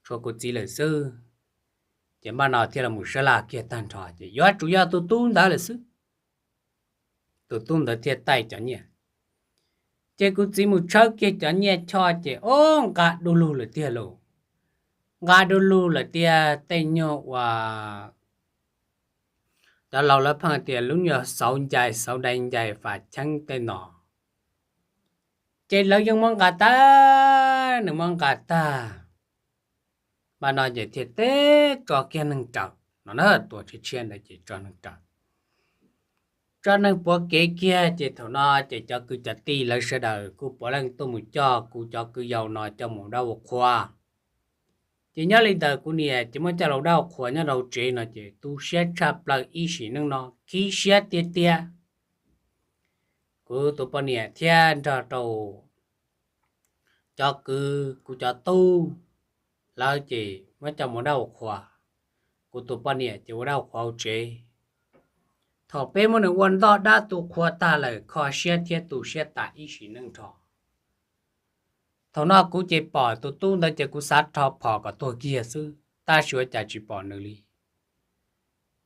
tshuav kuv txiv lawm xwb. Ces npaj no thiaj los sab laj kiag tag nrho ces yuav tsum yog tus tub ntawd lawm xwb. Tus tub ntawd thiaj taij cov nyiaj. Ces kuv txiv mus tshawb kiag cov nyiaj choj ces, o, nqa du lug lawm tiag lauj. Nqa du lug lawm tiag, tej nyuag uas cov laus lawv pheej tias lub nyuag xauv ncais xauv dai ncais fam cheeb tej no, ces lawv yeej muab nqa tag, nws muab nqa tag. Npaj no ces thiaj teb tso kiag neeg raws no na, tua tshiab tshiab ntawd ces tso neeg raws. Tso neeg puav kev kiag ces thaum no ces cov kwv cov tij lawv sawv daws kuj puav leej tuaj mus coj kuv cov kwv yau no coj mus ua dab ua qhua. Ces nyob li ntawd kuv niam ces muab coj los ua dab ua qhua nyob rau tsev no ces tu siab tshaj plaws ib sim neej no khib siab tiag tiag. Kuv tus poj niam thiab nrog rau cov kwv kuv cov tub lawv ces muab coj mus ua dab ua qhua. Kuv tus poj niam ces ua dab ua qhua hauv tsev. Thaum peb muab nws ua ntoj dab tu qhua tag lawm kho siab thiab tu siab tas ib sim neej nrho. Thaum no kuv ces pom tus tub ntawd ces kuv xav rho phom kom tuag kiag xwb tab sis ua cas tsis pom nws li.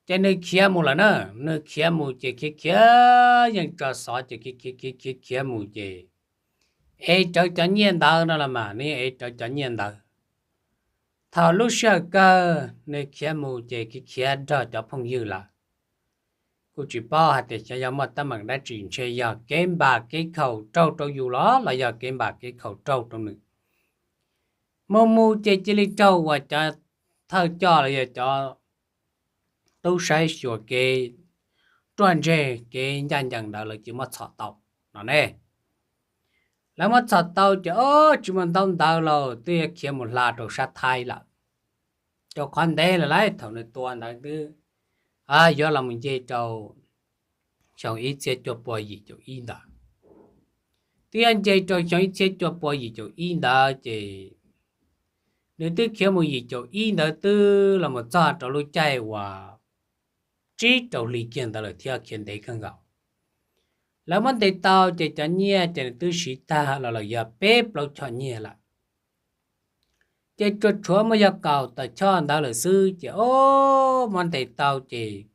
Ces nws khiav mus lawm na, nws khiav mus ces khiav khiav yeej tso xov ces khiav khiav khiav khiav mus ces ev rawv cov nyiaj ntawd no los mas nws ev rawv cov nyiaj ntawd. Thaum lub sij hawm kawg nws khiav mus ces khiav khiav nrog cov phooj ywg lawm. Kuj tsis paub hais tias xyov yog muaj teeb meem dab tsi, ntshe yog kev npam kev khaum raug rau yus los los yog kev npam kev khaum raug rau nws. Mus mus ces cia li raug uas cov thawj coj los yog cov tub saib xyuas kev ruaj ntseg kev ncaj ncees ntawd lawv cia muab txhom tau no ne. Lawv muab txhom tau ces o, tsis muaj ntaub ntawv los twb yuav khiav mus hla rau sab Thaib lawm. Rau qhov ntev lawm lauj, thaum nws tua ntawd twb yuav los mus nce rau xyoo ib txhiab cuaj pua yim caum ib ntawd. Twb yuav nce rau xyoo ib txhiab cuaj pua yim caum ib ntawd ces nws twb khiav mus yim caum ib ntawd twb los mus txog rau lub caij uas tsib rau hli kiag ntawd lawm thiab khiav ntev kawg nkaus. Lawv muab ntes tau ces cov nyiaj ces nws twb siv tag los lawm yog peb plaub choj nyiaj lawm. Ces tsuas tshuav muaj yog kaum tawm choj ntawd lawm xwb ces o, muab ntes tau ces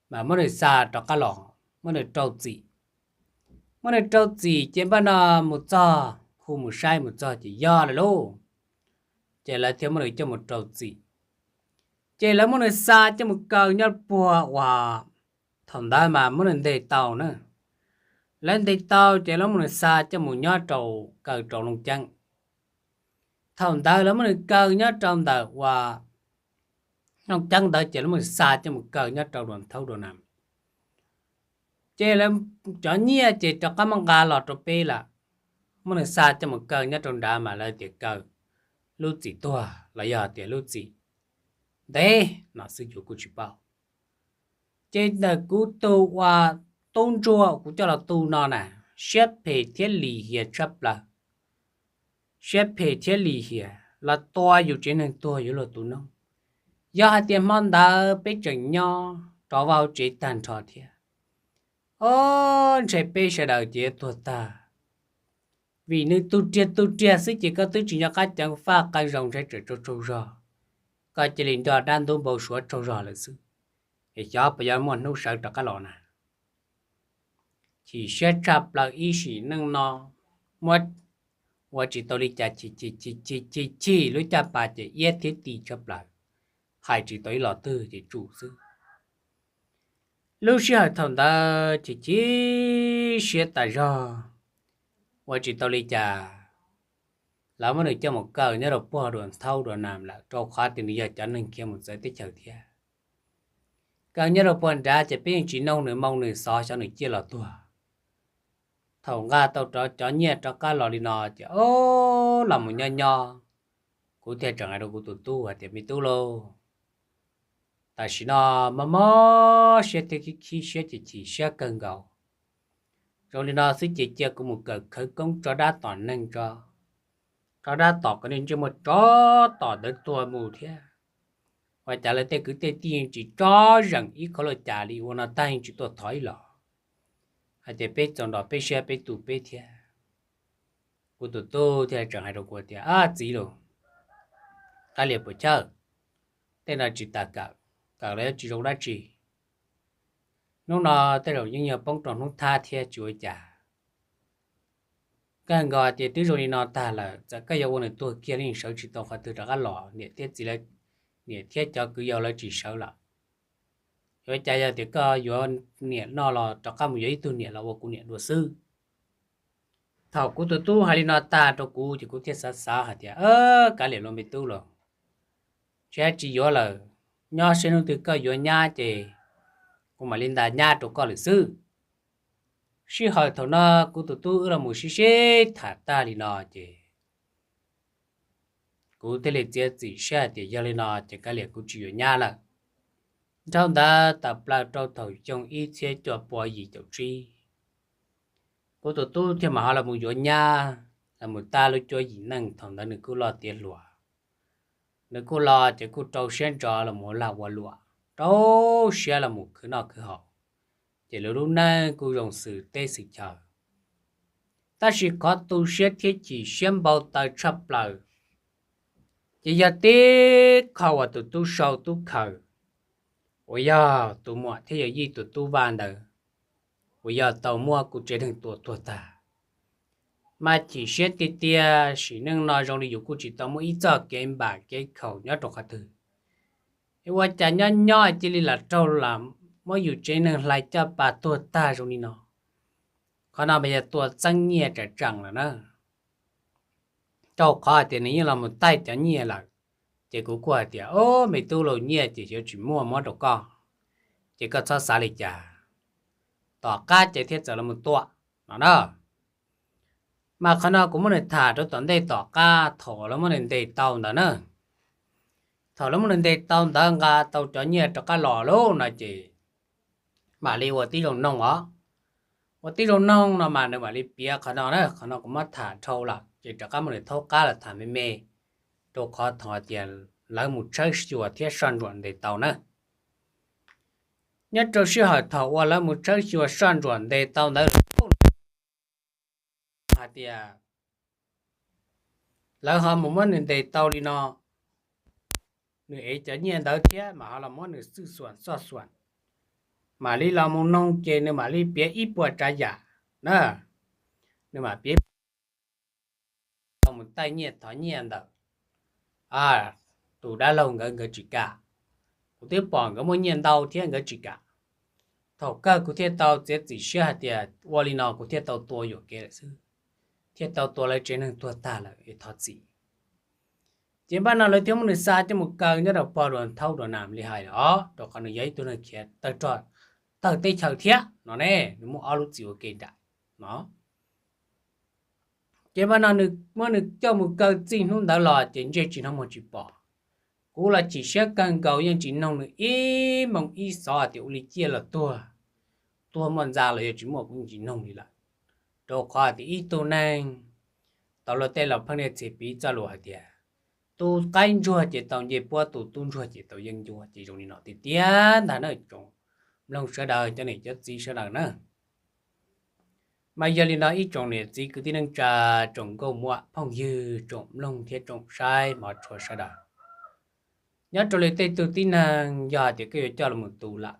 mas muab nws xa rov qab los, muab nws rau txim. Muab nws rau txim ces npaj no mus txog, hu mus saib mus txog ces yog lawm lauj. Ces lawv thiaj muab nws coj mus rau txim. Ces lawv muab nws xa coj mus kaw nyob puag uas, thaum ntawd mas muab nws ntes tau na. Lawv ntes tau ces lawv muab nws xa coj mus nyob rau, kaw rau Looj Ceeb. Thaum ntawd lawv muab nws kaw nyob rau ntawm uas Looj Ceeb ntawd ces lawv muab nws xa coj mus kaw nyob rau Dua Thaub Dua Nam. Ces lawv cov nyiaj ces rov qab muab nqa los rau peb lawm, muab nws xa coj mus kaw nyob rau nrad mas lawv tias kaw lub txim tuag los yog tias lub txim ntev no xwb yuav kuj tsis paub. Ces ntawm kuv tus uas tub ntsuag kuv coj los tu no na, siab phem thiab lim hiam tshaj plaws. Siab phem thiab lim hiam los tua yus tsev neeg tuag yuav luag tu noob. Yog hais tias hmo ntawd peb tseem nyob rov vaj tsev tag nrho thiab, o, ntshe peb sawv daws ces yuav tuag tag. Vim nws tu riag tu riag xwb ces koj twb tsis nco qab ceev faj qee zaus ntshe tseem tsaug tsaug zog, koj cia li nrog dab ntub npau suav tsaug zog lawm xwb. Es xyov puas yuav muaj hnub sawv rov qab los na. Chim siab tshaj plaws ib sim neej no, muab, ua tsis tau li cas, chim chim chim chim chim chim lub caj pas ces iab thiab ti tshaj plaws, hais tsis tau ib los twg ces tsum xwb. Lub sij hawm thaum ntawd chim chim siab tas zog, ua tsis tau li cas, lawv muab nws coj mus kaw nyob rau puag Dua Thaub Dua Nam lawm rau qhov tias nws yog cov neeg khiav mus txawv teb chaws thiab. Kaw nyob rau puag nrad ces peb yeej tsis noog nws moo nws xov xyov nws ciaj los tuag. Thaum nqa tau rov cov nyiaj rov qab los li no ces o, los mus nyob nyob, kuv thiaj tseem hais rau kuv tus tub hais tias me tub lauj, tam sim no mob mob siab thiab khib khib siab ces chim siab kawg nkaus. Zoo li no xwb ces cia kuv mus kawm khawv koob tso dab tom neeg tso, tso dab tom kom nej ntsej muag tsov tom ntawd tuag mus thiab. Ua cas lawv tej kwv tej tij yeej tsis tsob zeem ib qho loj cas li, ua no tag yeej tsis tuaj thov ib los, hais tias peb txaus nrog peb siab peb tu peb thiab. Kuv tus tub thiaj tseem hais rau kuv tias, a txiv lauj, Kab Lias puas chawj, tej no tsis tas kawm, kawm los yuav tsis zoo dab tsi. Hnub no tej zaum yeej yog poob rau hnub thab thiab tsis ua cas. Kawg nkaus tias twb zoo li no tag lawm, txawm koj yuav ua nws tuag kiag los sawv tsis tau qhov twg rov qab los, niam thiab txiv lawv, niam thiab cov kwv yau lawv tsis sawv lawm. Yuav cas yog tias koj yuav niam noj los rov qab mus yuav ib tug niam los ua kuv niam dua xwb. Thaum kuv tus tub hais li no tag rau kuv ces kuv thiaj xav xav hais tias, Kab Lias lauj me tub lauj, tsis hais tsis yuav lawm, nyob seb hnub twg koj yuav nyab ces kuv mam li nta nyab rau koj lawm xwb. Sij hawm thaum no kuv tus tub wb los mus sib sib tham tag li no ces kuv thiaj li txiav txim siab hais tias yog li no ces Kab Lias kuv tsis yuav nyab lawm. Dhau ntawd tawm plaws rau thaum xyoo ib txhiab cuaj pua yim caum tsib, kuv tus tub thiaj mam ho los mus yuav nyab, los mus tab lub cuab yim neej. Thaum ntawd nws kuj loj tiav hluas, nws kuj los ces kuj rau siab ntso los mus ua lag ua luam, rau siab los mus khwv noj khwv haus, ces lawv lub neej kuj zoo xws teb xws chaw. Tab sis qhov tu siab thiab chim siab npau taws tshaj plaws ces yog tib qho uas tus tub sau tub khaws, uas yog tus muam thiab yawm yij tus tub Vaj ntawd, uas yog tau muab kuv tsev neeg tua tuag tag. Mas chim siab tiag tiag, sim neej no zoo li yus kuj tsis tau muaj ib txoj kev npam kev khaum nyob rau qhov twg, es ua cas nyob nyob cia li lam raug lam muab yus tsev neeg hlais caj pas tuag tag zoo li no. Qhov no mas yog tua txeeb nyiaj tsam tseem lawm na, rau qhov hais tias nws yeej los mus taij cov nyiaj lawm. Ces kuv kuj hais tias, O, me tub lauj, nyiaj ces yuav tsis muaj muab rau koj, ces koj txhob xav li cas, tom qab ces thiaj txawm los mus tua no na. Mas qhov no kuv muab nws tham rau tom ntej tom qab thaum lawv muab nws ntes tau ntawd na. Thaum lawv muab nws ntes tau ntawd nqa tau cov nyiaj rov qab los lauj no ces mam li ua tib zoo noog os. Ua tib zoo noog no mas nws mam li piav qhov no na, qhov no kuv muab tham dhau lawm ces rov qab muab nws thaub qab los tham me me, rau qhov thaum hais tias lawv mus tshawb xyuas thiab soj ntsuam ntes tau na. Nyob rau sij hawm thaum uas lawv mus tshawb xyuas soj ntsuam ntes tau ntawd, hais tias lawv ho mus muab nws ntes tau li no, nws ev cov nyiaj ntawd thiab mas ho los muab nws xwj xuam xoj xuam, mam li los mus noog ces nws mam li piav ib puas tsav yam na. Nws mam piav los mus taij nyiaj thov nyiaj ntawm tus dab laug nkawd, nkawd tsis kam, Kuv twb pom nkawd muaj nyiaj ntau thiab nkawd tsis kam. Thaum kawg kuv thiaj tau txiav txim siab hais tias ua li no kuv thiaj tau tua yuam kev lawm xwb, thiaj tau tua lawv tsev neeg tuag tag lawm es thov txim. Ces npaj no lawv thiaj muab nws xa coj mus kaw nyob rau pog Dua Thaub Dua Nam li hais os, rau qhov nws yog ib tug neeg khiav tawg rog tawg teb chaws thiab no ne, nws muaj ob lub txim ua ke nraim no. Ces npaj no nws muab nws coj mus kaw txij hnub ntawd los ces ntsej tsis hnov muag tsis pom. Kuv los chim siab kawg nkaus yeej tsis noog nws ib moo ib xov tias ua li ciaj los tuag, tuag muaj ntxa los yog tsis muaj kuv yeej tsis noog li lawm. Rau qhov tias ib tug neeg tau luag tej los pheej niaj txhia piv txoj lus hais tias tus qaib ntsuag ces tau ncej puab, tus tub ntsuag ces tau yeeb ncuab, ces zoo li no tiag tiag ntag na tsoom mloog sawv daws, cov niam cov txiv sawv daws na. Mas yog li no ib tsoom niam txiv kwv tij neej tsa, tsoom nkauj muam phooj ywg, tsoom mloog thiab tsoom saib hmov tshua sawv daws, nyob rau li tej tug tib neeg yog hais tias koj yuav coj los mus tu lawm,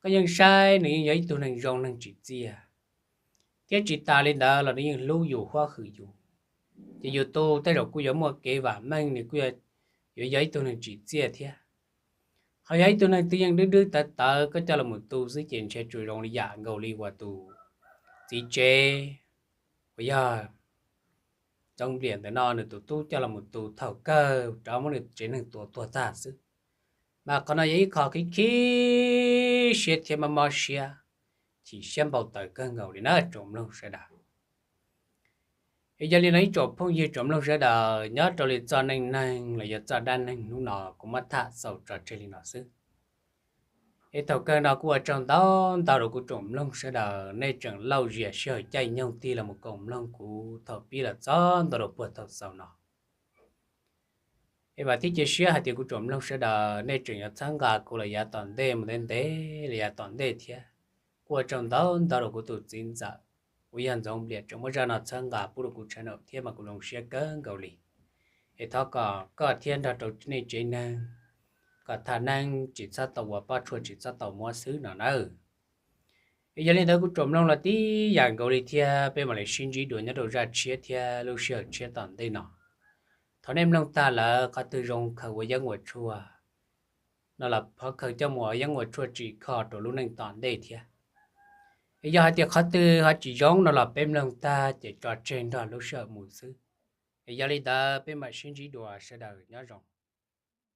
koj yeej saib nws yeej yog ib tug neeg zoo neeg tsim txiaj, thiab tsis tas li ntawd los nws yeej hlub yus huab hwm yus, ces yus tu tej zaum kuj yuav muaj kev vam meej, nws kuj yuav yog ib tug neeg tsim txiaj thiab. Ho yog ib tug neeg twb yeej dwb dwb tawv tawv, koj coj los mus tu xwb ces ntshe tsuas zoo li yam nkaus li uas tus txiv tsev uas yog Ntxoov Npliam ntawm no nws tus tub coj los mus tu, thaum kawg rov muab nws tsev neeg tua tuag tag xwb. Mas qhov no yog ib qho khib khib siab thiab mob mob siab, chim siab npau taws kawg nkaus li na tsoom mloog sawv daws. Es yog li no ib tsoom phooj ywg tsoom mloog sawv daws, nyob rau li txoj neej neeg los yog txoj dab neeg hnub no kuv muab tham xaus tso tseg li no xwb. Es thaum kawg no kuj ua tsaug ntau ntau rau kuv tsoom mloog sawv daws, nej tseem lauj zias sij hawm caij nyoog tig los mus koom mloog kuv thaum pib los txog ntua rau puag thaum xaus no. Es vam thiab cia siab hais tias kuv tsoom mloog sawv daws nej tseem yuav txhawb nqa kuv los yav tom ntej mus ntev ntev los yav tom ntej thiab. Kuj ua tsaug ntau ntau rau kuv tus txiv ntxawm uas yog Ntxoov Npliam tseem muab zaj no txhawb nqa pub rau kuv channel thiab mas kuv zoo siab kawg nkaus li. Es thov kom koj thiab nrog rau nej tsev neeg kom tham neeb tsis txhob tau ua pob tshuaj tsis txhob tau muab xwb no nawb. Es yog li ntawd kuv tsoom mloog los tib yam nkaus li thiab, peb mam li sib ntsib dua nyob rau zaj tshiab thiab lub sij hawm tshiab tom ntej no. Thaum nej mloog tag lawm qhov twg zoo khaws ua yeeb ua tshuaj no los ho khaws coj mus ua yeeb ua tshuaj tsim kho rau lub neej tom ntej thiab. Es yog hais tias qhov twg ho tsis zoo no los peb mloog tag ces tso tseg nrog lub sij hawm mus xwb. Es yog li ntawd peb mam sib ntsib dua, sawv daws nyob zoo.